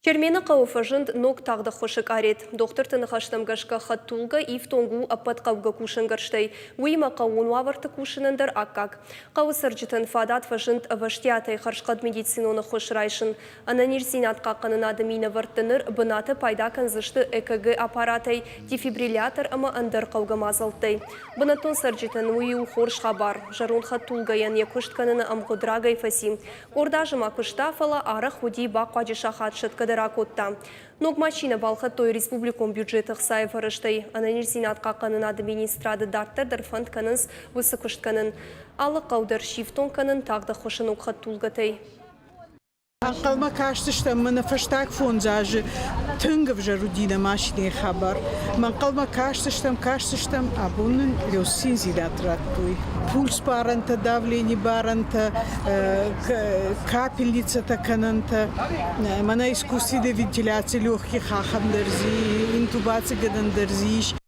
Чермены хъӕуы фӕзынд ног тагъд ӕххуысы къарет. Дохтырты ныхӕстӕм гӕсгӕ хӕдтулгӕ ифтонг у ӕппӕт хъӕугӕ кусӕнгӕрзтӕй, уыимӕ хъӕууон уавӕрты кусынӕн дӕр аккаг. Хъӕуы цӕрджытӕн фадат фӕзынд ӕвӕстиатӕй хӕрзхъӕд медицинон ӕххуыс райсын. Ӕнӕниздзинад хъахъхъӕнынады минӕвӕртты ныр бынаты пайда кӕндзысты ЭКГ-аппаратӕй, дефибриллятор ӕмӕ ӕндӕр хъӕугӕ мадзӕлттӕй. Бынӕттон цӕрджытӕн уый у хорз хабар. Зӕронд хӕдтулгӕйӕн йӕ куыст кӕныны ӕмгъуыд рагӕй фӕци. Къорд азы ма куыста, фӕлӕ арӕх уыди бахъуаджы сахат сӕтгӕ дӕр акодта. Ног машинӕ балхӕдтой республикон бюджеты ӕхцайы фӕрӕзтӕй. Ӕнӕниздзинад хъахъхъӕнынады министрады дарддӕр дӕр фӕнд кӕнынц уыцы куыст кӕнын. Алы хъӕу дӕр сифтонг кӕнын тагъд ӕххуысы ног хӕдтулгӕтӕй. Ӕнхъӕлмӕ кастыстӕм мӕнӕ фӕстаг фондз азы тынг ӕвзӕр уыди нӕ машинӕйы хабар. Мӕ ӕнхъӕлмӕ кастыстӕм, кастыстӕм, абон нын рӕсугъддзинад радтой. Пульс барӕнтӕ, давлени барӕнтӕ, капельницӕтӕ кӕнӕнтӕ, мӕнӕ искусственная вентиляци легких ахӕм дӕр дзы, интубацигӕнӕн дӕр дзы ис.